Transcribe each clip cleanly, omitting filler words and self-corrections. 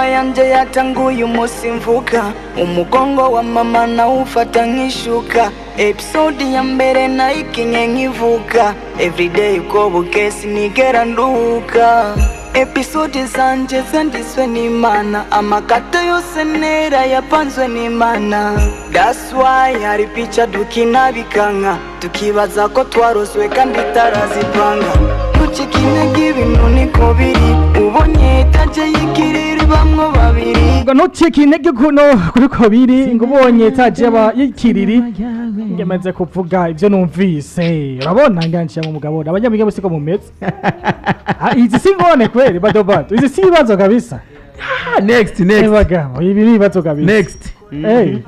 Sinema yanje yatanguye umunsi mvuka, umugongo wa mama nawufata nk'ishuka. Episode ya mbere nayikinye nkivuka, everyday uko buke sinigera nduhuka. Episode zanje zanditswe n'Imana, amakata yose nera yapanzwe n'Imana. That's why hari picha dukina bikanka, tukibaza ko twarozwe kandi tarazipanga. Ntucike intege, ibintu niko biri, ubonye étage y'ikiriri bamwo babiri. Ngo ntucike intege kuno kuri ko biri, ngo ubonye étage y'ikiriri. Ngemaze kuvuga ivyo numvise, urabona nganshira mu mugabo abanyamigabo siko mumeze. Ah, izi si ngone kweli, bado bado izi si ibibazo kabisa. Ah, next, next. Bagabo, ibi ni ibibazo kabisa. Next. Hey.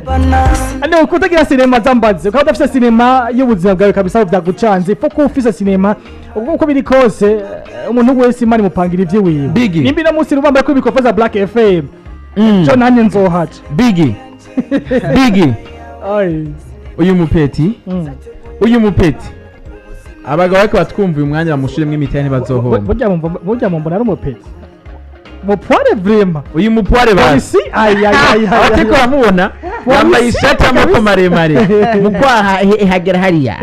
Bana. Ano kutagira sinema zambaze, ukaba udafise sinema y'ubuzima bwawe kabisa byagucanze. Ifo ko ufise sinema uko biri kose, umuntu wese Imana imupangira ivy'iwiwe. Biggie. Nimba ino munsi rubamba ko ibikorwa za Black FM, co nanjye nzohaca. Biggie, Biggie. Ai. Uyu mupeti, uyu mupeti, abagabo bariko batwumva uyu mwanya bamushiremwo imiti, ntibazohomba. Burya mumbona ari umupeti mupware vraiment. Uyu mupware basi. Polisi, ay ay ay ay. Abateko baramubona yambaye ishati y'amaboko maremare mu kwaha hagera hariya,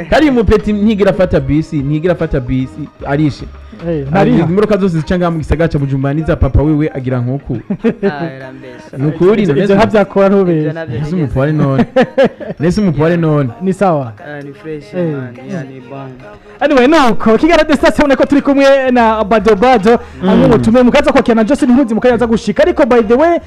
kandi uyu mupeti ntigira afata bisi, ntigira afata bisi, arishe. Eh, ntariha. Imodoka zose zica ngaha mu gisagara ca Bujumbura niza papa wiwe, agira nkuku. Ni ukuri. Ivyo ntavyakora, ntubeshe. Nese umupware none, nese umupware none. Ni sawa. Ni fresh. Eh. Man, yeah, ni bon. Anyway, nuko Kigali Destination ubona ko turi kumwe na Bado Bado, amwe mutume mukaza kwakira na Justin Nkuzi mukaza gushika. Ariko by the way,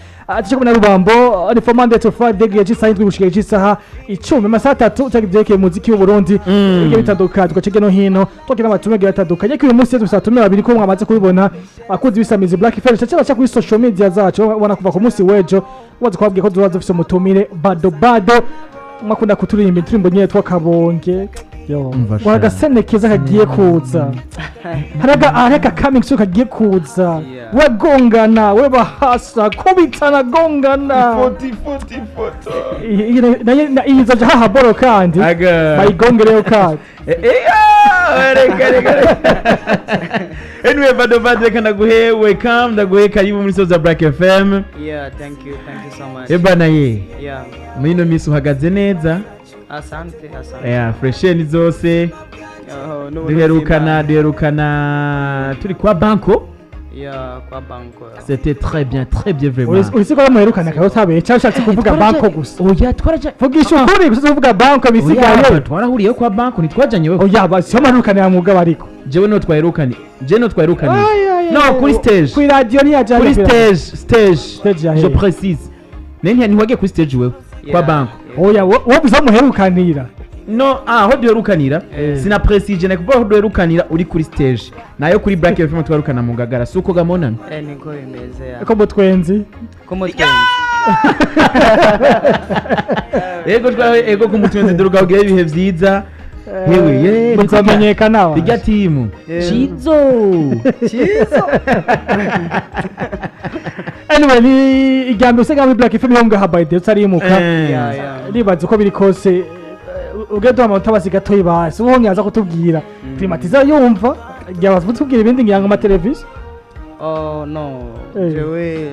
turi kumwe na Rubambo, ni from Monday to Friday, gihe cy'isaha 7 gushika cy'isaha 10, amasaha 3 cyangwa ibyerekeye umuziki w'u Burundi bigiye bitandukanye, tugaca hirya no hino twakira abatume bagiye batandukanye. Ariko uyu munsi dufite abatume babiri ko mwamaze kubibona, abakunzi b'isamizi Black FM cyangwa baca kuri social media zacu, ubona kuva ku munsi w'ejo baza kubabwira ko tuba dufise umutumire Bado Bado, mwakunda kuturirimba indirimbo nyine twakabonge. Yo, Umva sha. wari keza kagiye kuza, hari aka coming soon kagiye kuza. Yeah. We gongana, we bahasa kubitana gongana. Iyi izoja hahaboro kandi Aga. bayigongereyo kandi. Eh, eh, ah, reka reka reka. Anyway, Bado Bado, reka ndaguhe welcome, ndaguhe karibu muri Soza Black FM. Yeah, thank you, thank you so much. Ebana ye. Yeah. Muri ino minsi uhagaze neza. Asante, asante. Yeah, fresheni zose. Oh, n'ubu Duherukana n'ubuzima. Duherukana turi kwa banko. Yeah, kwa banko. C'était très bien, très bien vraiment. Uretse ko bamuherukana akaba utabeye cyangwa ushatse kuvuga banko gusa? Oya, twaraja. Vugisha ukuri gusa, kuvuga banko Oya, bisigaye. twarahuriyeho kwa banko, ntitwajanye wewe? Oya, siyo maherukanira mugabo ariko. Jewe no twaherukanye, jewe no twaherukanye. Ay, ay, No, ay, kuri stage. Kuri radio ntiyajanye. Kuri stage, stage. Stage ya Je hehe? précise. Ne ntiwagiye kuri stage wewe kwa Yeah. banko? Oya, wowe uza muherukanira. No, ah, aho duherukanira sina précise, nakuvuga aho duherukanira uri kuri stage, nayo kuri Black FM twarukana mu Ngagara, suko gamonana. Eh, niko bimeze ya. Ko mutwenzi. Ko mutwenzi. Ego twawe, ego ku mutwenzi, duruka ugira ibihe vyiza hewe ye. Muzamenyekana wa. Rijya timu. Eh. Cizo. Cizo. Anyway, ni irya mbere usanga muri Black FM yo ngaha, by the way utarimuka. Eh. Yeah. Nibaza uko biri kose, ubwe duha amanota basi gatoyi, basi uwo nyaza kutubwira climatizer yumva yabaza kutubwira ibindi ngira ngo amateleviziyo. Oh no, Eh. jewe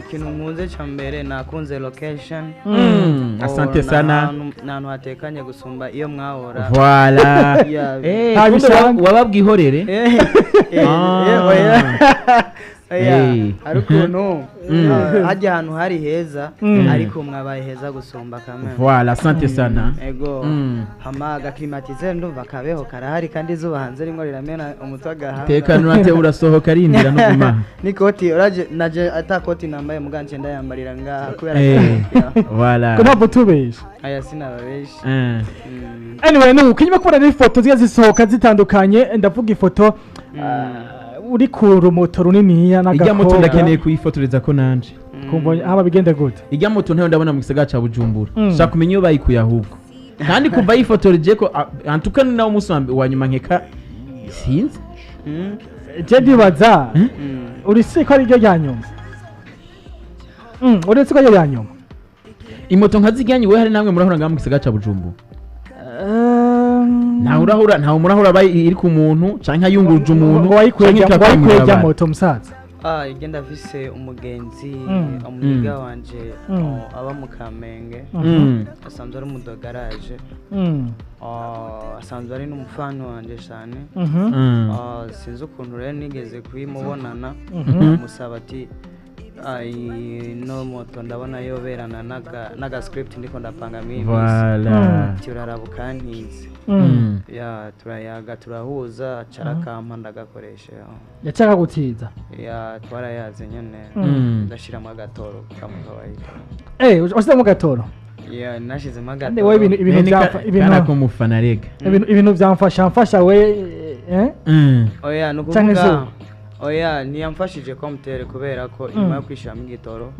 ikintu nkunze ca mbere, nakunze location. Oh, Asante ni sana. Ni ahantu hatekanye gusumba iyo mwahora. Voilà. Yeah. Eh, Nta kumbe bishanga. wababwihorere. Eh, eh, Ah. eh, oya. Oya, Eh. hari ukuntu hajya ahantu hari heza, ariko mwabaye heza gusumba kamwe. Voilà, asante sana. Ego. Hama agaclimatiseur ndumva kabeho karahari, kandi izuba hanze rimwe riramena umutwe agahanga. Tekana urate, urasohoka arindira n'uguma. N'ikoti uraje naje ata koti nambaye muganje ndayambarira ngaha kubera Eh, yeah. voilà. Ko ntabwo tubesha. Aya sinababesha. Eh. Anyway, nuko inyuma kubona n'ifoto ziba zisohoka zitandukanye, ndavuga ifoto uri ku rumoto runiniya Ijya moto n'agakobwa. ndakeneye kuyifotoreza ko nanje. Kumva haba bigende gute? Ijya moto ntayo ndabona mu gisagara ca Bujumbura. Shaka kumenya iyo bayikuye ahubwo. Kandi kuva yifotoreje ko antuka ni nawo umunsi wa nyuma nkeka sinzi. Je ndibaza uri si ko ari ryo rya nyuma. Uretse ko ari ryo rya nyuma. Imoto nka zijyanye we hari namwe murahura ngaha mu gisagara ca Bujumbura. Ntawe urahura, ntawe murahura aba iri ku muntu canke ayunguruje umuntu Ngo wayikwega canke ngo wayikwega mw'ibarabara. moto musaza. Ah, igenda afise umugenzi, umuniga wanje, oh, aba mu Kamenge, asanzwe ari umudogaraje. Ah, asanzwe ari n'umufana wanje cyane. Ah, sinzi ukuntu rero nigeze kuyimubonana, musaba ati: "Ah, ino moto ndabona yoberana n'aga script ndiko ndapanga mw'iyi minsi." Voilà. Ati: "Uraraba ukantize." Ya, turayaga, turahuza, carakampa, ndagakoresha. Yacaka gutiza? Ya, twarayaze nyene. Ndashiramo agatoro kamwe kawaida. Washyizemo gatoro? Ya, nashizemo Kandi agatoro. wowe ibintu Nene ibintu kana kumufana rega. Ibintu byamfasha mfasha we, eh? Oya, ni Canke ukuvuga izuba. Oya, ntiyamfashije komutere kubera ko inyuma yo kwishiramo igitoro,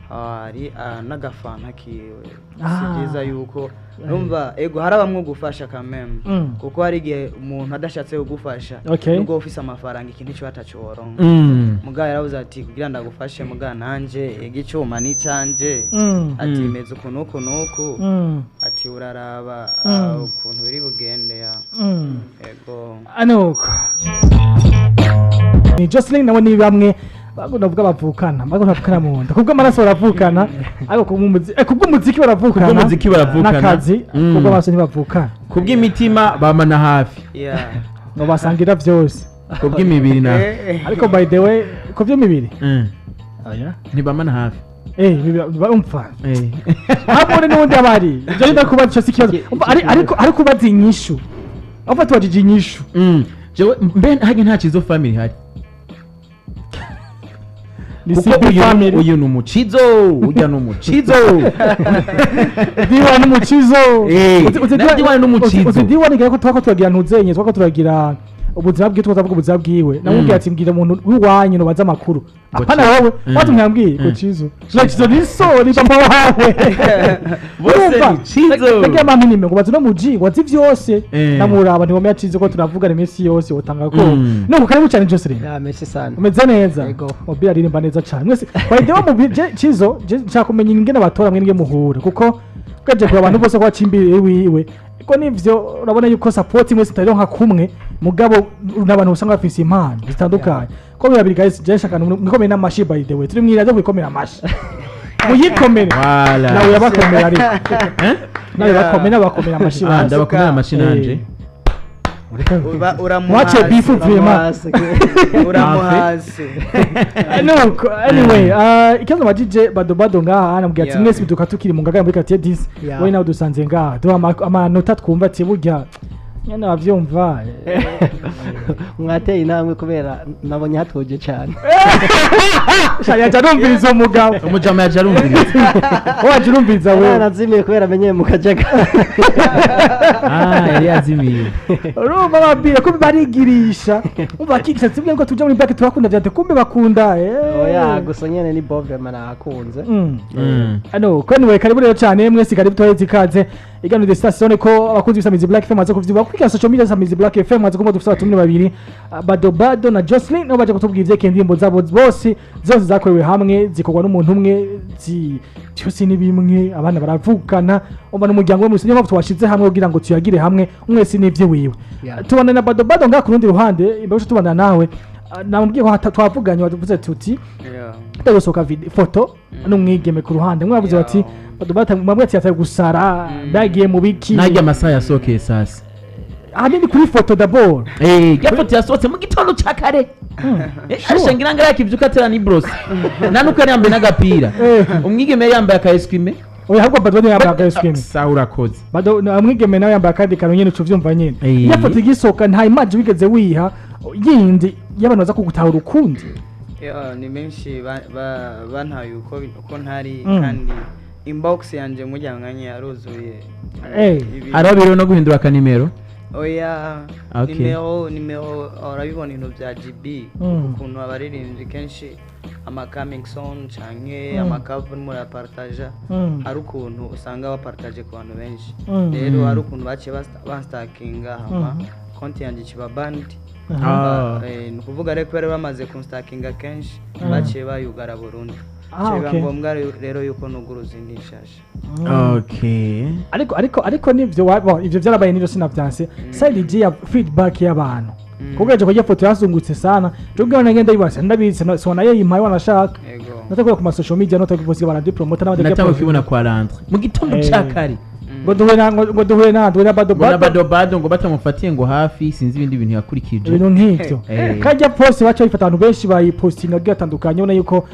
hari n'agafanta kiwe. Si byiza yuko numva ego hari abamwe gufasha kameme, kuko hari igihe umuntu adashatse kugufasha, nubwo ufise amafaranga, ikintu cyo atacoronka. Mugabo yaravuze ati: "Kugira ndagufashe, muga nanje ego icyuma ni icanje." Ati: "Meze uku n'uku n'uku." Ati: "Uraraba ukuntu biri bugende." Ya, ego. Anuko ni Jocelyn nawe, ni bamwe bagomba kuvuga bavukana mu nda, kubw'amaraso baravukana, ariko kubw'umuziki baravukana. Kubw'umuziki baravukana. N'akazi. Kubw'amaraso ntibavukana. Kubw'imitima bamana hafi. Ngo basangira byose. Kubw'imibiri na Ariko by the way, ku by'imibiri, ntibamana hafi. Umva, hamwe n'ubundi abari ibyo ni ndakubaza, icyo si ikibazo. Umva, ariko kubaza inyishu, umva, tubajije inyishu. Jewe mbe hage nta Cizo family hari? Ni Kuko CB uyu family. Uyu ni umucizo, ujya ni umucizo. Diwa n'umucizo. Na Diwa n'umucizo. Uzi Diwa ni ko twako turagira ntuzenye, twako turagira ubuzima bwiwe, twazavuga ubuzima bwiwe, namubwiye ati: "Mbwira umuntu w'iwanyu nubaza amakuru, apana wowe." Wati mwambwiye ngo Cizo, no Cizo ni so, ni papa wawe. Bose Urumva? ni Cizo. Nagiye ampa nimero ngo baze no muji ngo azi vyose. Namuraba ntiwamenya Cizo ko turavugana iminsi yose, wotanga ko no karibu cyane, Jocelyn. Ya, merci sana. Umeze neza? Yego. Mobile aririmba neza cyane mwese. By the way, mubi Cizo, je nshaka kumenya ingene batora mwenge muhura, kuko ugeje kure abantu bose ko bacimbiriye wiwe ko nivyo, urabona yuko support mwese itaronka kumwe, mugabo n'abantu usanga bafise impano zitandukanye ko babiri. Guys, je nshaka mwikomere n'amashi. By the way, turi mwiraje kwikomera amashi, muyikomere. Voilà. Nawe yabakomera, ariko Eh? nawe bakomera, bakomera amashi. Ah, Basi. ndabakomera amashi nanje. Uramuhase. Mwache beef vraiment. Uramuhase. Nuko anyway, ikibazo majije Bado Bado ngaha, anambwira ati: "Mwese biduka tukiri mu ngagara muri quartier 10." Wowe nawe dusanze ngaha, duha amanota twumva ati burya nyene bavyumva. Mwateye intambwe kubera nabonye hatuje cyane. Sha, yaje arumviriza umugabo. Umujama yaje arumviriza. Wowe waje urumviriza wewe. Nazimiye kubera amenyeye mu kajagari. Ah, yari yazimiye. Urumva babwira ko barigirisha, umva bakigisha sibwe ngo tuja muri black turakunda vyate, kumbe bakunda. Oya, gusa nyene ni bo vraiment nahakunze. Ano, anyway, karibu rero cyane mwese, karibu tuheze ikaze igano de station ko abakunzi b'Isamizi Black FM baza kuvyuba kuri social media Samizi Black FM, baza kumva dufite abatumire babiri, Bado Bado na Jocelyn, nabo baje kutubwira ivyerekeye indirimbo zabo bose, zose zakorewe hamwe, zikorwa n'umuntu umwe, byose ni bimwe, abana baravukana, umva n'umuryango we mwese, niyo mpamvu twashize hamwe kugira ngo tuyagire hamwe, umwese n'ivye wiwe. Tubana na Bado Bado ngaha ku rundi ruhande, imbere yuko tubana nawe, namubwiye ko twavuganye, wavuze tuti gusohoka foto n'umwigeme ku ruhande, mwavuze bati Bado Bado, mwamwe ati yataye gusara, bagiye mu biki? Najya amasaha yasohokeye sasa. Ahanini kuri foto d'abord. Eh, ya foto yasohotse mu gitondo ca kare. Arisha ngira ngo yakivyuka atera ni brosse. Nta nuko yari yambaye n'agapira. Umwigeme yari yambaye aka esquime. Oya, ahubwo Bado niwe yambaye aka esquime. Sawa, urakoze. Bado umwigeme nawe yambaye akandi kantu nyene, ucuvyumva nyene. Iyo foto igisohoka, nta image wigeze wiha yindi y'abantu baza kugutahura ukundi? Ya, ni benshi bantaye uko ntari, kandi inbox yanje mujya mwanya yaruzuye. Hariho biriho no guhindura akanimero. Oya. Okay. Nimero urabibona, ibintu bya GB, ukuntu abaririmbyi kenshi ama coming soon canke ama cover murapartaja, hari ukuntu usanga bapartaje ku bantu benshi. Rero hari ukuntu baciye banstakinga, hama konti yanjye kiba banned. Ni ukuvuga rero kubera bamaze kunstakinga kenshi, baciye bayugara burundu. Biba ngombwa rero yuko nuguruza indi nshasha. Okay. Ariko nivyo ivyo vyarabaye, nivyo sinavyanse side G ya feedback y'abantu. Kuko kujya foto yazungutse sana, je ubwo nagenda yibasa ndabizi so nayo yimpaye wanashaka. Ego. Natakuye ku ma social media, natakuye baradipromota n'abandi. Natangwe kubibona kwa Landry mu gitondo ca kare. Ngo duhure na Bado. Ngo na Bado. Bado Bado ngo batamufatiye ngo hafi, sinzi ibindi bintu yakurikije. Ibintu nk'ibyo. Kajya post baca bifata, abantu benshi bayipostinga bagiye batandukanye, ubona yuko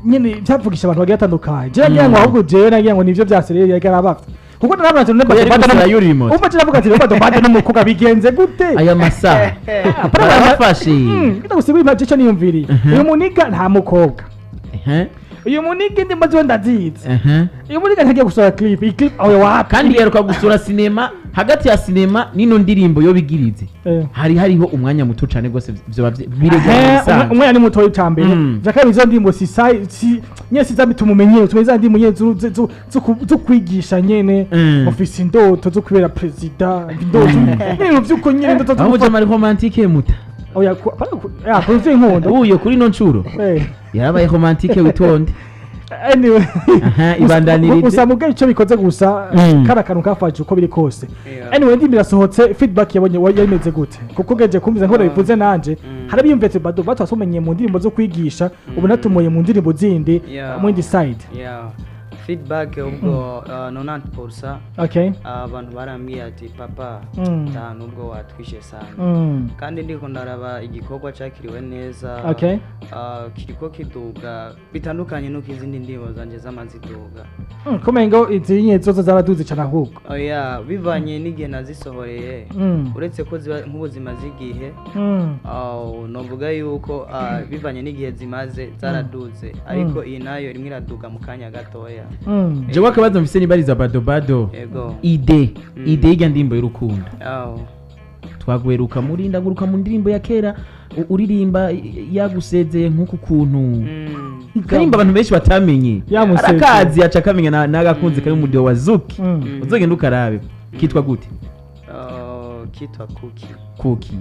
nyine byavugisha abantu bagiye batandukanye. Jewe ngira ngo ahubwo jewe nagira ngo nivyo bya sérieux yari arabafite, kuko narabona ati Ko yari gusura yuri moto. Umva, navuga ati Bado Bado n'umukobwa bigenze gute? Aya masaha barabafashe. Kita gusigura impamvu icyo niyumviriye: uyu muniga nta mukobwa, uyu muniga indirimbo ziwe ndazizi, uyu muniga ntagiye gusohora clip, iyi clip aho wapi? Kandi yaheruka gusura sinema, hagati ya sinema n'ino ndirimbo yo bigirize hari hariho umwanya muto cyane rwose, vyoba biregera bisanzwe. Umwanya ni mutoya cya mbere. Vya kabiri, izo ndirimbo si si nyene si zambi tumumenyere, tumenye za ndirimbo nyene zo kwigisha nyene. Ufise indoto zo kubera perezida, indoto n'ibintu vy'uko nyene, indoto zo Aho mujama ari romantique muta. Oya, ya ku vy'inkundo. Uyo kuri ino ncuro yarabaye romantique, witonde. Anyway. Aha, ibandanirize. Gusa mubwo icyo bikoze gusa, kari akantu kafaje uko biri kose. Anyway, indirimbo irasohotse, feedback yabonye yameze gute? Kuko ugejeje kumviza nk'uko bivuze nanje, hari abiyumvise Bado Bado wasumenye mu ndirimbo zo kwigisha, ubu natumuye mu ndirimbo zindi, mu yindi side. Yeah. Feedback ubwo 90% abantu barambwiye ati: "Papa, nta nubwo watwishe sana." Kandi ndiko ndaraba igikorwa cyakiriwe neza. Kiriko kiduga bitandukanye n'uko izindi ndirimbo zanje zamaze iduga. Kumengo izi nye zose zaraduze cyane ahubwo. Oya, bivanye n'igihe nazisohoreye, uretse ko ziba nk'ubuzima z'igihe, novuga yuko bivanye n'igihe zimaze zaraduze, ariko iyi nayo irimo iraduga mu kanya gatoya. Jewe akabazo mfise nibariza Bado Bado. Ego. Idée idée y'irya ndirimbo y'urukundo, twagweruka muri ndaguruka mu ndirimbo ya kera uririmba yagusezeye nk'uku kuntu, karimba abantu benshi batamenye. Yamusezeye. Arakazi aca akamenya n'agakunzi kari mu mudiho wa Zuki. Uzogenda ukarabe kitwa gute? Kitwa Kuki. Kuki,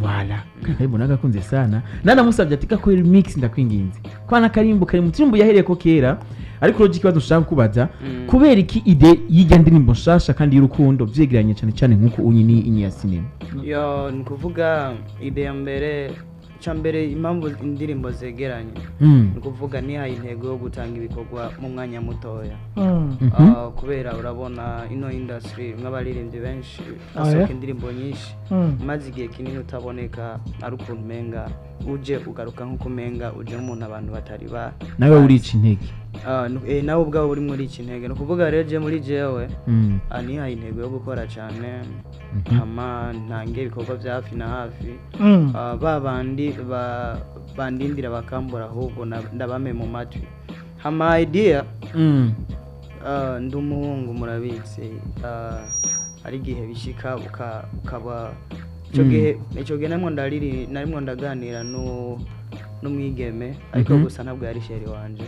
voilà. Karimbo nagakunze sana, nanamusabye ati: "Gakore remix, ndakwinginze," kwa nakarimbo kari mu ndirimbo yahereye ko kera. Ariko rero ikibazo ushaka kubaza, kubera iki idée y'irya ndirimbo nshasha kandi y'urukundo vyegeranye cyane cyane nk'uko unyi ni inyi ya sinema? Yo, ni ukuvuga idée ya mbere, cya mbere, impamvu indirimbo zegeranye, ni ukuvuga nihaye intego yo gutanga ibikorwa mu mwanya mutoya. Kubera urabona ino industry imwe abaririmbyi benshi, hasohoka indirimbo nyinshi, maze igihe kinini utaboneka, ari ukuntu umenga uje ugaruka nk'uko umenga uje nk'umuntu abantu batari ba Nawe urica intege. Nawe ubwawe uri muri iki ntege. Ni ukuvuga rero je muri jewe, nihaye intego yo gukora cyane, hama ntange ibikorwa bya hafi na hafi. Ba bandi bandindira bakambura, ahubwo ndabame mu matwi. Hama idea, ndi umuhungu murabizi, ari igihe bishika ukaba icyo gihe, icyo gihe narimwo ndariri, narimwo ndaganira n'umwigeme, ariko gusa ntabwo yari chérie wanje.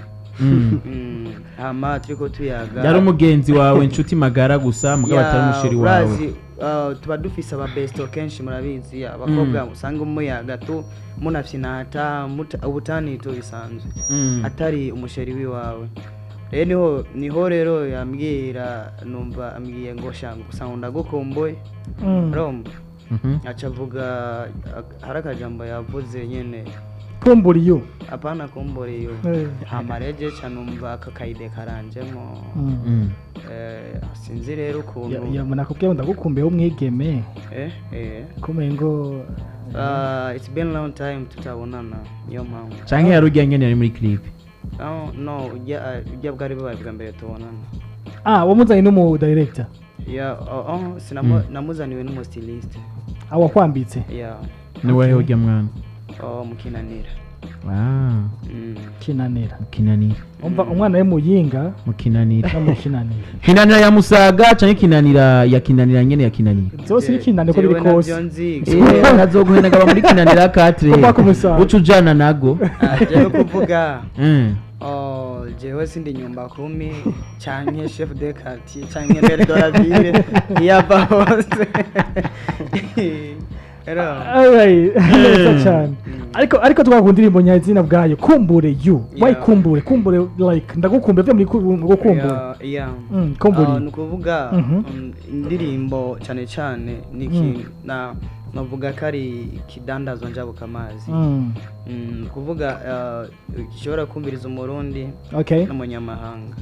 Hama turiko tuyaga. Yari umugenzi wawe, inshuti magara gusa, mugabo atari umu chéri wawe. Urazi, tuba dufise ababesto kenshi, murabizi abakobwa usanga umuyaga tu munafyinata ubutani tu bisanzwe, atari umu chéri wiwawe. Rero niho rero yambwira, numva ambwiye ngo: "Shanga gusa ngo ndagukumbuye." Urumva, aca avuga hari akajambo yavuze nyene. Kumburiyo. Apana kumburiyo. Hama rero je ca numva aka ka idée karanjemo. Sinzi rero ukuntu. Ya nakubwiye ngo ndagukumbuye w'umwigeme. Kumengo It's been long time tutabonana, niyo mpamvu. Canke yari urya nyene yari muri clip? Oh, no, ujya bwari bubaye bwa mbere tubonana. Ah, wamuzanye n'umu director? Yeah, oh, namuzaniwe n'umu styliste. Awakwambitse? Yeah. Ni wahe urya mwana? Oh, mukinanira. Ah. Kinanira. Mukinanira. Umva, umwana we muyinga. Mukinanira. No mukinanira. Kinanira ya Musaga canke Kinanira ya Kinanira nyene ya Kinanira? Zose ni kinanira uko biri Jewe kose. navyo nzi. Nkazoguhena ngaba muri Kinanira 4. Kuva ku Musaga. Uca ujana nago. Ah, jewe kuvuga, oh, jewe sindi nyumba kumi canke chef de quartier canke maire de la ville, iyava hose. Rero Alright, neza cyane. Ariko twakunda indirimbo nyazina bwayo, Kumbure you. Why kumbure? Kumbure like ndagukumbuye byo muri gukumbura. Yeah. Kumbure. Ni ukuvuga indirimbo cyane cyane ni ikintu na Novuga ko ari ikidandazwa njabukamazi. Kuvuga gishobora kumviriza Umurundi n'umunyamahanga.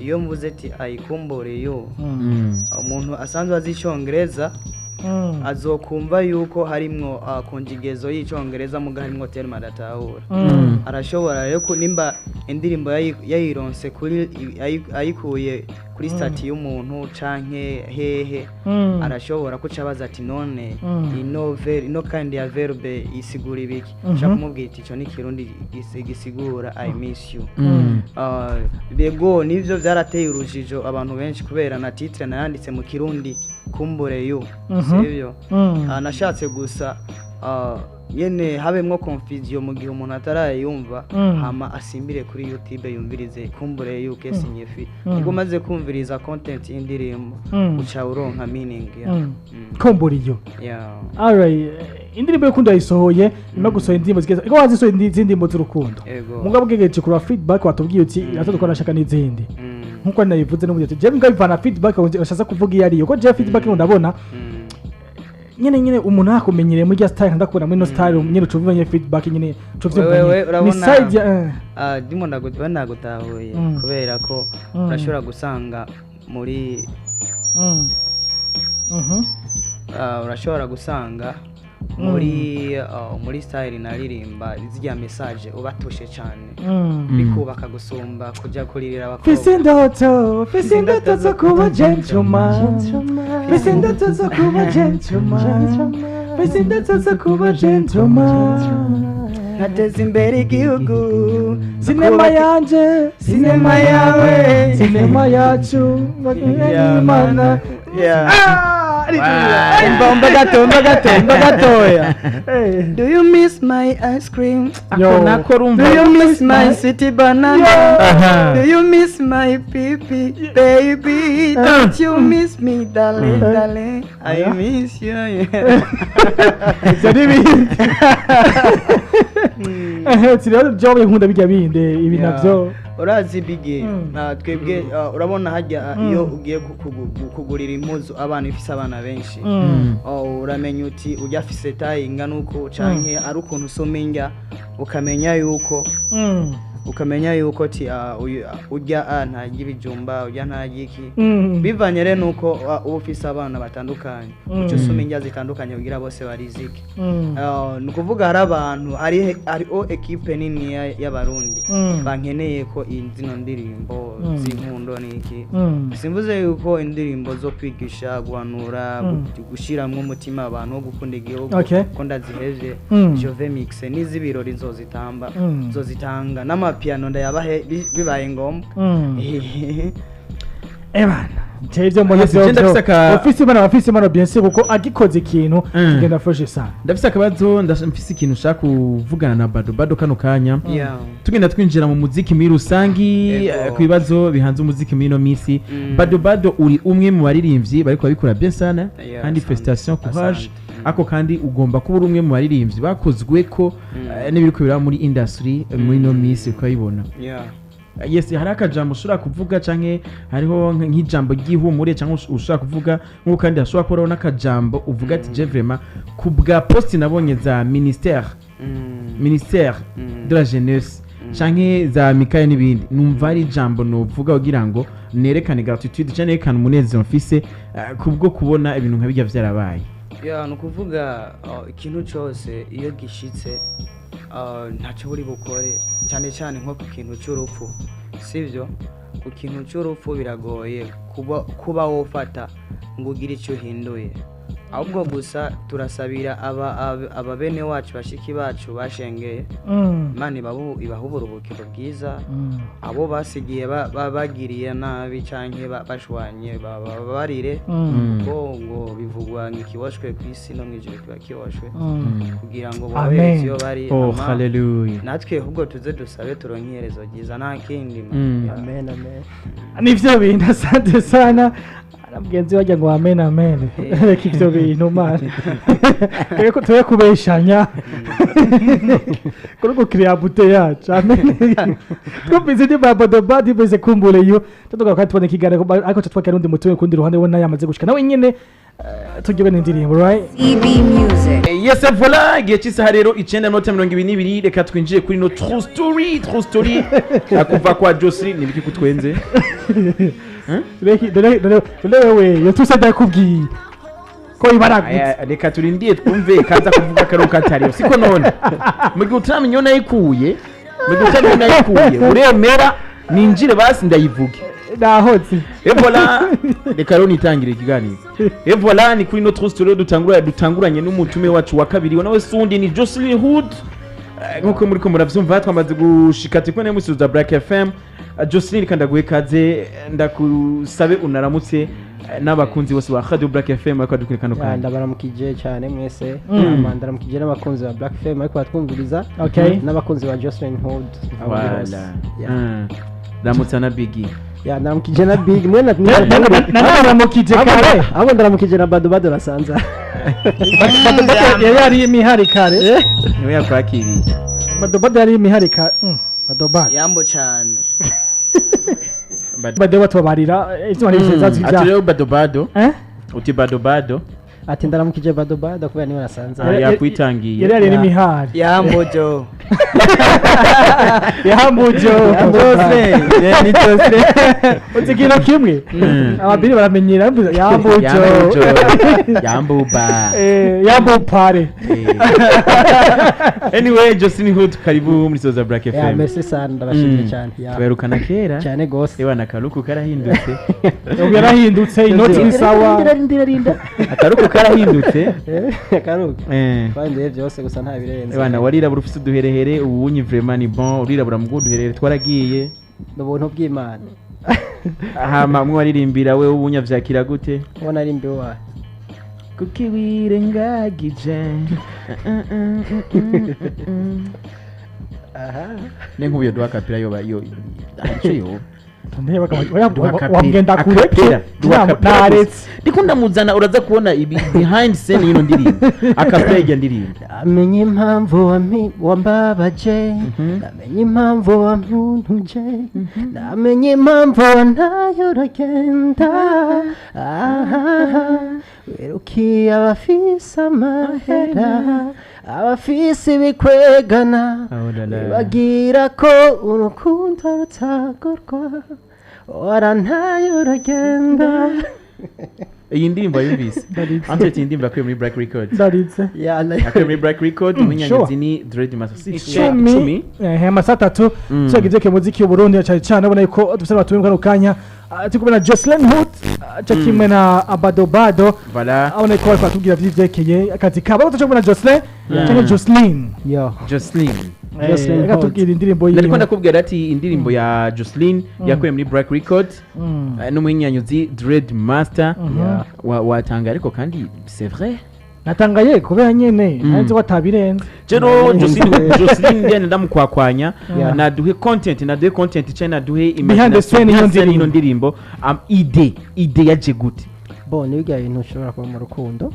Iyo mvuze ati "Ayikumbure you", umuntu asanzwe azi Icyongereza azokumva yuko harimwo conjugaison y'Icyongereza, muga harimwo terme adatahura. Arashobora rero nimba indirimbo yayironse kuri ayikuye kuri statut y'umuntu canke hehe, arashobora kuca abaza ati: "None ino ino kandi ya verbe isigura ibiki?" Ushaka kumubwira iti: "Ico ni Kirundi gisigura I miss you." Bego, nivyo vyarateye urujijo abantu benshi, kubera na titre nayanditse mu Kirundi, "Kumbure you", sivyo? Nashatse gusa nyene habemwo confusion mu gihe umuntu atarayumva, hama asimbire kuri YouTube yumvirize "Kumbure you", que signifie. Ubwo umaze kumviriza content y'indirimbo, uca uronka meaning ya "Kumbure you". Yeah. Alright, indirimbo y'urukundo yayisohoye nyuma yo gusohora indirimbo zigeze iko wazisohoye izindi ndirimbo z'urukundo. Ego. Mugabo ugegeje kureba feedback, watubwiye uti iratandukana, nashaka n'izindi. Nkuko nabivuze n'ubundi ati jewe mbwa bivana feedback ushatse kuvuga iyo ariyo, ko jewe feedback ngo ndabona nyene umuntu akumenyereye muri rya style, ndakubona muri no style nyene, uca nyene feedback nyene uca uvyumva Wewe, nyene. Ni urabona- side ya Ah, ndimo ndagutahuye, kubera ko urashobora gusanga muri urashobora gusanga muri style naririmba zirya message ubatushe cyane, bikubaka gusumba kujya kuririra abakobwa. Fise indoto, fise indoto zo kuba gentleman, fise indoto zo kuba gentleman, fise indoto zo kuba gentleman, nkateza imbere igihugu. Sinema yanje, Sinema yawe. Sinema yacu n'Imana. Yeah. Ah, Umva gato, umva gato, umva gatoya. Eh. Do you miss my ice cream? Yo. Ako nako rumva. Do you miss my city banana? Aha. Do you miss my pipi, baby? Don't you miss me, darling, darling? I miss you, yeah. Ivyo n'ibindi. Ehe, rero byo nkunda bijya binde ibi navyo. Urazi bige, twebwe urabona hajya iyo ugiye kugurira impuzu abana, ifise abana benshi, oh, uramenya uti ujya afise taille ingana uku, canke ari ukuntu usoma indya ukamenya yuko ti uyu urya ntarya ibijumba, urya ntarya iki. Bivanye rero nuko uba ufise abana batandukanye, uca usoma indya zitandukanye kugira bose barizike. Ni ukuvuga hari abantu, hariho équipe nini y'Abarundi bankeneye ko zino ndirimbo z'inkundo n'iki. Simvuze yuko indirimbo zo kwigisha, guhanura, gushiramwo umutima abantu wo gukunda igihugu ko ndazihevye. Je vais mixer n'iz'ibirori nzozitamba, nzozitanga n'amapiano ndayabahe bibaye ngombwa. Ebana, je ivyo mbona Yes, je vyo ndafise bafise imana bien sûr, kuko agikoze ikintu kigenda fresh sana. Ndafise akabazo, mfise ikintu ushaka kuvugana na Bado Bado kano kanya. Tugenda twinjira mu muziki muri rusangi, Ego. ku bibazo bihanze umuziki muri ino minsi. Bado Bado, uri umwe mu baririmbyi bariko babikora bien sana, Yeah, kandi asante. félicitations, courage. Asante. Ako kandi ugomba kuba uri umwe mu baririmbyi bakozwe ko n'ibiriko biraba muri industry muri ino minsi ukabibona. Yes, hari akajambo ushobora kuvuga, canke hariho nk'ijambo ry'ihumure, canke ushobora kuvuga nk'uko kandi hashobora kubaho n'akajambo uvuga ati: "Je vraiment ku bwa post nabonye za ministère ministère de la jeunesse canke za mikaye n'ibindi, numva ari ijambo novuga kugira ngo nerekane gratitude canke nerekane umunezero mfise kubwo kubona ibintu nka bijya vyarabaye." Ya, ni ukuvuga ikintu cyose iyo gishitse ntacyo buri bukore, cyane cyane nko ku kintu cy'urupfu, sibyo? Ku kintu cy'urupfu biragoye kuba wofata ngo ugire icyo uhinduye, ahubwo gusa turasabira aba bene wacu, bashiki bacu bashengeye, Imana ibahe uburuhukiro bwiza. Abo basigiye bagiriye nabi canke bashwanye, babarire, kuko ngo bivugwa ngo ikiboshwe ku isi no mu ijuru kiba kiboshwe, kugira ngo Amen. borohereze iyo bari. Oh, Hama hallelujah. natwe ahubwo tuze dusabe turonke iherezo ryiza, nta kindi. Yeah. Amen, amen. Nivyo bintu, asante sana na mugenzi wajya ngo amen amen. Reka ivyo bintu man, tube kubeshanya kuri gukiriya bute yacu. Amen. Twumvise indirimbo ya Bodoba divuze "Kumbure you", tutugaruka kandi tubona ikiganiro, ariko twakira undi mutume kundi ruhande, we nawe yamaze gushika nawe nyene. Tugirwe n'indirimbo, right? CB Music. Yes, voilà, igihe cy'isaha rero 9:22. Reka twinjiye kuri no true story, true story akuva kwa Jocelyn. Nibiki kutwenze? Dore dore dore wewe, iyo tuse ndakubwiye ko ibaragutse. Aya, reka turindiye twumve kaza kuvuga karo katariyo, siko? None mu gihe utaramenya iyo nayikuye, mu gihe utaramenya iyo nayikuye, uremera ninjire basi ndayivuge? Nahotse. Et voilà, reka rero nitangire ikiganiro. Et voilà, ni kuri no true story dutanguranye n'umutume wacu wa kabiri, nawe sundi ni Jocelyn Hood. Nkuko muri ko muravyumva, twamaze gushika turi kumwe na musuza Black FM. Jocelyn, kandi ndaguhe kaze, ndakusabe unaramutse n'abakunzi bose ba Radio Black FM ariko dukuri kano Ya, kanya. Ndabaramukije cyane mwese. Hama ndaramukije n'abakunzi ba Black FM ariko batwumviriza n'abakunzi ba Jocelyn Hood aho bari hose. Voilà. Ya. Ramutsa na Biggie. Ya, ndaramukije na Big mwe na Nanaramukije kare. Ahubwo ndaramukije na Bado Bado nasanza. Bado yari yari imihari kare. Niwe yakwakiriye. Bado Bado yari imihari kare. Bado Bado. Yambo cyane. Bado batubabarira ivyo bari bizazi Ati bya rero Bado Bado. Eh. Uti Bado Bado. Ati ndaramukije Bado Bado kubera niwe nasanza. Ah, yakwitangiye. Yari yari n'imihari. Yambo jo. Yahambujo. Jose ni Jose. Uzi ikintu kimwe, ababiri baramenyera bavuze yambujo. Yambujo. Yambuba. Yambupare. Anyway, Jocelyn Hood, karibu muri Soza Black Ya, FM. merci sana, ndabashimiye cyane. Ya. Tuberukana kera. Cyane gose. Ewa, na karuku karahindutse. Ubu yarahindutse, inoti ni sawa. Akaruku karahindutse. Karuka. Twanduye byose gusa nta birenze. Ewa, na warirabura ufise uduherehere, ubu vraiment ni bon, urirabura mu uduherehere twaragiye. Ni ubuntu bw'Imana. Hama mwe waririmbira we ubunye vyakira gute? Ubona ari imbeho wawe. Kuki wirengagije? Aha. Ne nk'ubu yoduha kapira yoba yo ico yoba. Wamugenda kureke naretse. Ndiko ndamuzana, uraza kubona ibi behind scene y'ino ndirimbo, akapera y'iryo ndirimbo. Namenye impamvu wambabaje, namenye impamvu wampuntuje, namenye impamvu wantaye uragenda. Aha, wirukiye abafise amahera, abafise ibikwegana, Oh la la. bagira ko urukundo rutagurwa, warantaye uragenda. Iyi ndirimbo yumvise Antoine, iyi ndirimbo yakuye muri Black Records. Ndaritse. Yakuye muri Black Record, umunyanyazi ni Dread Master. 10, amasaha 3. Tuyagize ke muziki w'Uburundi cyane cyane, ubona yuko dufite abatumiwe kano kanya. Turi kumwe na Jocelyn Hood, cyo kimwe na Abadobado. Voilà. Abona ko bari batubwira vy'ivyerekeye akazi kabo, ariko tuca kumwe na Jocelyn cyangwa Jocelyn. Yo. Jocelyn. Jocelyn Reka Hood. tubwire indirimbo Nariko yiwe. ndakubwira ati indirimbo ya Jocelyn yakuye muri Black Record n'umuhinyanyuzi Dread Master. Watanga ariko kandi c'est vrai. Natangaye kubera nyene nanzi ko atabirenze. Jero Jocelyn ngene ndamukwakwanya. Naduhe content cyane, naduhe Behind the scene behind y'iyo scene y'ino ndirimbo. Idée yaje gute? Bo, ni bijya bintu ushobora kuba mu rukundo.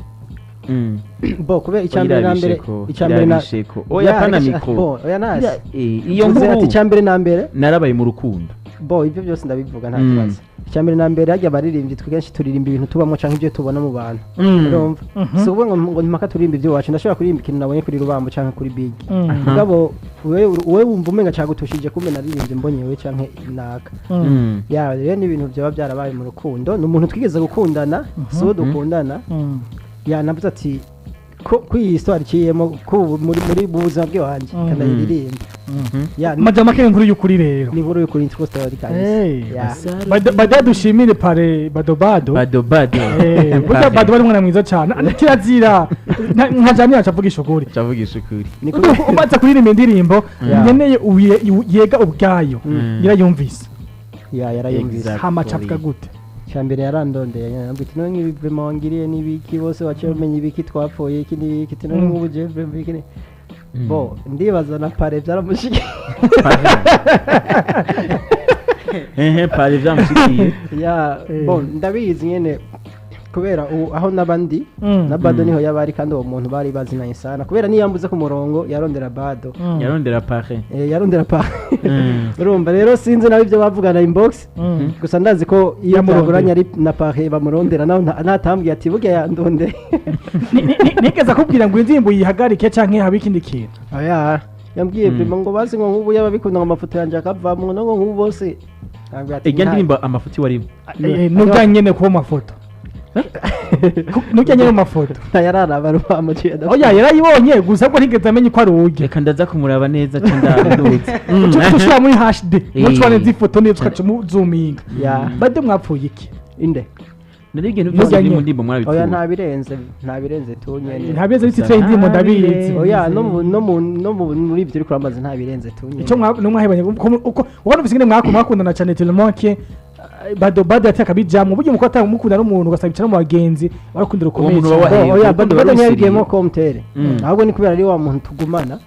Bo, kubera icya mbere na mbere, Irabisheko, icya mbere na irabisheko. Oya, Ya, pana reka micro. Bo, oya nasi. Iyo Mvuze ati nkuru icya mbere na mbere. Narabaye mu rukundo. Bo, ibyo byose ndabivuga nta kibazo. Icya mbere na mbere, hajya abaririmbyi twe kenshi turirimba ibintu tubamo canke ibyo tubona mu bantu. Urumva, si ukuvuga ngo mpaka turirimba ibyo iwacu. Ndashobora kuririmba ikintu nabonye kuri Rubambo canke kuri Big. Mugabo wewe wumva umenga cagutushije, kumbe naririmbye mbonye wewe canke naka. Ya, rero ni ibintu byaba byarabaye mu rukundo, ni umuntu twigeze gukundana, si uwo dukundana. Ya, navuze ati ko iyi histoire iciyemo ko ubu muri mu buzima bw'iwanjye kanayiririmba. Ya, ni Amajambo make, inkuru y'ukuri rero. ni inkuru y'ukuri, true story kabisa. Hey. Ya. Bada dushimire pare Badobado. Bado Bado. Burya Bado bari umwana mwiza cyane, kirazira nka jamye yacu avugisha ukuri. Cavugisha ukuri. Ni Umaze kuririmba indirimbo nkeneye yega ubwayo yarayumvise? Ya, yarayumvise. Exactly. Hama acavuga gute? Icya mbere yarandondeye, yarambwira ati none nk'ibi vraiment wangiriye n'ibiki, bose baciye bamenya ibiki twapfuye, iki n'ibiki, ati none nk'ubu je vraiment iki bo ndibaza na pare byaramushikiye. Ehe, pare vyamushikiye. Ya. Bo, ndabizi nyene. Kubera ubu aho n'abandi na Bado niho yabari, kandi uwo muntu bari bazinanye sana, kubera niyo yambuze ku murongo yarondera Bado. Yarondera pare. Yarondera pa. Urumva rero, sinzi nawe ibyo bavugana inbox. Gusa ndazi ko iyo Yamurondera. byagoranye ari na pare bamurondera, nawe natambwiye ati burya yandonde. Nigeze akubwira ngo indirimbo yihagarike canke habe ikindi kintu? Oya, yambwiye prima ngo bazi ngo nk'ubu yaba bikunda ngo amafoto yanjye akavamwo, no ngo nk'ubu bose. Nambwiye ati Ijya ndirimbo amafuti warimo. Nujya nyene kuba mafoto, nujya nyene mu mafoto. Ntayararaba Rubamo ciye. Oya, yarayibonye gusa ko ntigeze amenya ko ari urye. Reka ndaza kumuraba neza ca ndaduze. Uca ushira muri HD, mucwa neza ifoto neza, ukaca muzuminga. Ya. Bade mwapfuye iki? Inde? Nari ibintu Nujya byose biri mu nyene. ndirimbo Oya, mwabipfuye. nta birenze, nta birenze tu nyene. Ntabirenze bititire indirimbo, ndabizi. Oya, no mu muri ibyo uri kuramaza nta birenze tu nyene. Icyo mwahebanye uko ubona ufise ingene mwakundana cyane tellement que Bado Bado yateka bijamwo buryo muko atamukunda n'umuntu, ugasaba bicara mu bagenzi barakundira ukomeye Uwo muntu cyane. wabaye- Bo, oya, urukundo Bado rwarusiriye. ntiyabigiyemo komtere, ahubwo ni kubera ari wa muntu tugumana.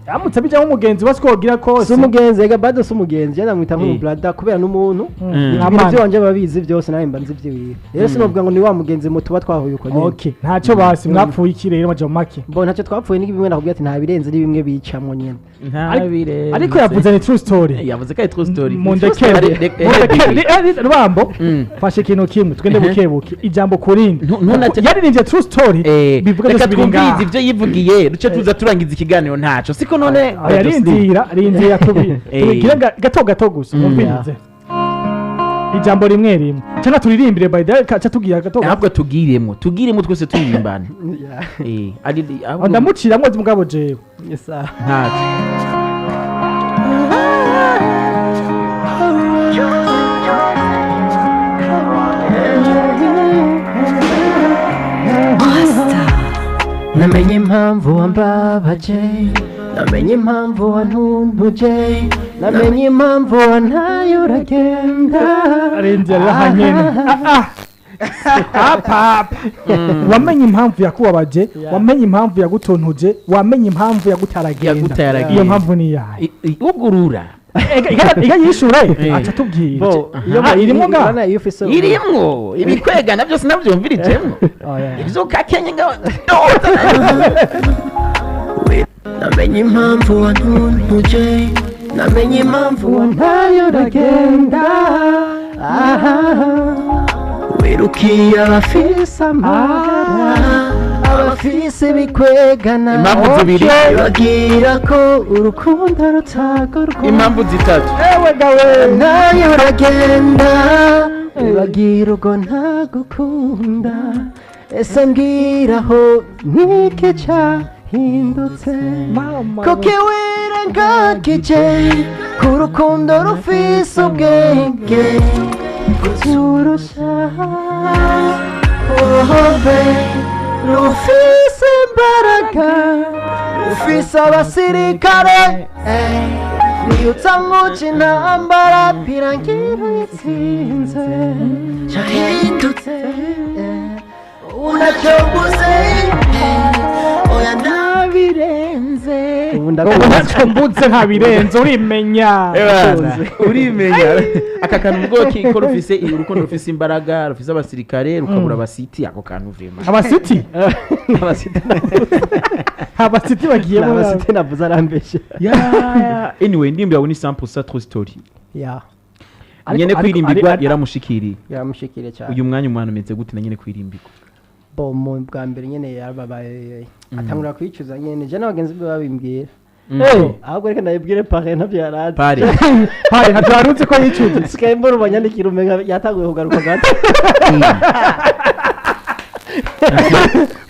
Yamutse bijamwo umugenzi wasi kogira Si kose. umugenzi ega, Bado si umugenzi, jye namwita nk'umubrada kubera n'umuntu ibintu Amana. by'iwanje babizi byose, nawe mba nzi iby'iwiwe. Rero sinovuga ngo ni wa mugenzi mu tuba twahuye uko nyene. Okay, ntacyo basi mwapfuye iki rero maja make? Bo, ntacyo twapfuye, ni bimwe nakubwiye ati nta birenze, ni bimwe bicamwo nyene. Ntabirenze. Ariko yavuze ni true story. Yavuze ko ari true story. Mundekere, mundekere Rubambo. Fashe ikintu kimwe, tugende buke buke, ijambo kurindi. Yaririmbye true story, bivuga Reka byose biri twumvirize ngaha. ibyo yivugiye, duce tuza turangiza ikiganiro. Ntaco siko none? Oya, rindira, rindira, tubigire gato gato gusa. Mwumvirize ijambo rimwe rimwe cyangwa turirimbire by the way, ca tubwira gato gato. Ahubwo tugiremo twese turirimbane. Aho ndamuciramwo mugabo jewe. Isa. Ntaco. Namenye impamvu wambabaje, namenye impamvu wantuntuje, namenye impamvu wantaye uragenda. Arindira rero aha nyene. Ah, ah. Apa, apa. Wamenye impamvu yakubabaje, wamenye impamvu yagutontuje, wamenye impamvu yagutaragenda. Yagutaye aragenda. Iyo mpamvu ni iyahe? Ugurura. Ega yishure, aca tubwira. Bo, iyo Ah, irimwo ngaha? urabona iyo ufise Irimwo ibikwega nabyo sinabyumvirijemwo. Oya. Ibyo kakenye nga. Namenye impamvu wantuntuje, namenye impamvu wantaye uragenda. Aha. Wirukiye abafise amagara, abafise ibikwegana. Impamvu zibiri. Bagira ko urukundo rutagorwa. Impamvu zitatu. Ewe gawe. Nayo uragenda, bagira ubwo ntagukunda. Ese mbwiraho niki cyahindutse? Mama. Kuko wirengagije ku rukundo rufise ubwenge kuturusha, ohobe rufise imbaraga, rufise abasirikare, niyutsa nkuca intambara birangira itsinze. Cyahindutse unacyoguze, oya ntabirenze. Ubu ndakuzi. Ntacyo mbuze, ntabirenze, urimenya. Urimenya aka kantu ubwo ko rufise urukundo, rufise imbaraga, rufise abasirikare, rukabura abasiti, ako kantu vema. Abasiti. Abasiti navuze. Abasiti bagiyemo. Abasiti navuze arambeshe. Yeah. Anyway, indirimbo yawe ni 100% true story. Ya. Nyene kwirimbirwa yaramushikiriye. Yaramushikiriye cyane. Uyu mwanya umwana umeze gute na nyene kwirimbirwa? Bo, mu bwa mbere nyene yarababaye, atangura kwicuza nyene, je n'abagenzi be babimbwira. Ahubwo reka ndabibwire pare, ntabyo yarazi. Pare. Pare ntabyo wari ko yicuje. Sigaye mbona ubanyandikira, umenga yatanguye kugaruka gato.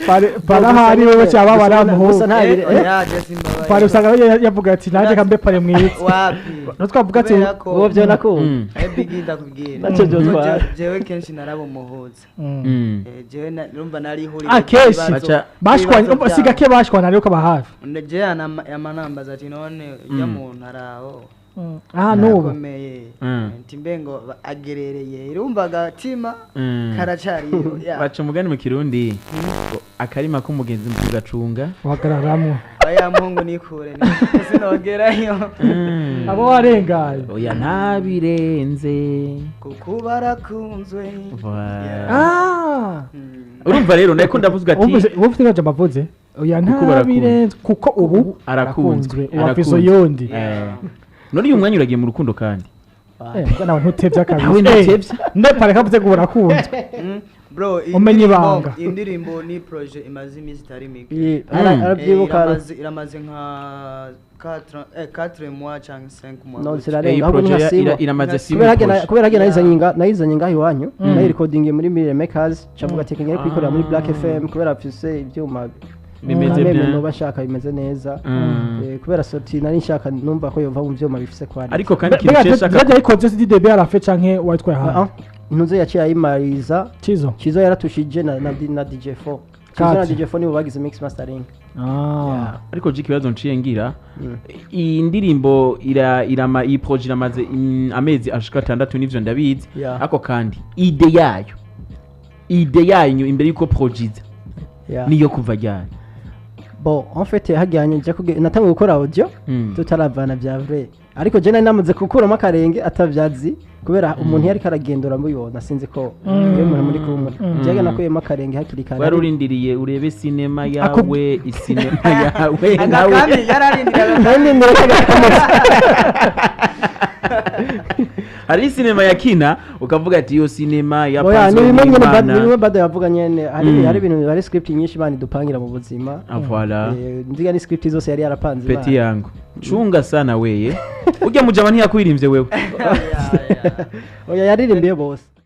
Pare pare ahari wewe cyaba baramuhu. Gusa nta bire- Oya, je simbabaye. Pare usanga yavuga ati nanjye kambe pare mwiza. Wapi. Natwe twavuga ati Kubera ko Uwo byo nakunda. Bigi ndakubwira. Nacyo byotwara. Jewe kenshi narabumuhuza. Jewe urumva narihurira Ah, kenshi. Bashwanye ibibazo si gake bashwana, ariko kaba hafi. Jewe yamanambaza ati none ujya muntu araho. Ah, n'ubu. Arakomeye. Nti mbe ngo agerereye, irumva agatima karacariyo, yeah. Baca umugani mu Kirundi ngo akarima k'umugenzi mu kugacunga Uhagararamo. Oya muhungu, nikure sinongerayo. Abo warengaye. Oya, ntabirenze. Kuko barakunzwe. Voilà. Ah. Urumva rero nako ndavuga ati Ubu ufite ibyo bavuze, oya. Kuko barakunzwe. Ntabirenze kuko ubu Arakunzwe. ubu afise Arakunzwe. uyundi. None uyu mwanya uragiye mu rukundo kandi. Eh, nawe ntutevye kabisa. Nawe ntutevye. Ndepare kavuze ngo urakunzwe. Bro, iyi Umenye ndirimbo- ibanga. Iyi ndirimbo ni projet imaze iminsi itari mike. Arabyibuka. Iramaze nka 4 mois cyangwa 5 mois No, gutyo. zirarenga. Iyi Ahubwo ni nka projet six mois. iramaze 6 Kubera hajya mois. kubera hajya nayizanye ngaho iwanyu, nayirekodingiye muri Mire Makers, cavuga ati ngere kuyikorera muri Black FM kubera afise ibyuma Bimeze kameme bien. noba nshaka bimeze neza. Kubera sortie nari nshaka, numva ko yova mu byuma bifise quality. Ariko kandi ikintu Mbega nshaka byajya ayikoze si DDB arafe canke wayitwaye Ah, ahandi? Ntuze yaciye ayimariza. Cizo. Kizo yaratushije na DJ4 Kizo na Kati. DJ4 nibo bagize mix mastering. Ah. Ariko je ikibazo nciye ngira, iyi ndirimbo ira irama iyi projet iramaze amezi ashika 6, nivyo ndabizi. Ariko kandi idée yayo, idée yanyu imbere yuko projet iza, niyo kuva ryari? Bon, en fait hajyanye nje natangiye gukora audio tutaravana bya vrai, ariko je nari namaze gukuramo akarenge atavyazi, kubera umuntu yari karagendura mubibona, sinzi ko iyo umuntu muri kumwe njyaga nakuyemo akarenge hakiri kare. Wari urindiriye urebe sinema yawe, isinema yawe nawe. Agakami yararindiraga. Nari ndindiriye ko agakomeza. Hari sinema ya kina ukavuga ati iyo sinema Oya, yapanzwe ni bimwe nyene n'Imana. ni bimwe bado yavuga nyene, hari ibintu, hari script nyinshi bani dupangira mu buzima. Ah, voilà. Nziga ni script zose yari yarapanze Petit Imana. yangu, chunga sana weye, ujya mujama ntiyakwirimbye wewe. Oya, yaririmbiye bose.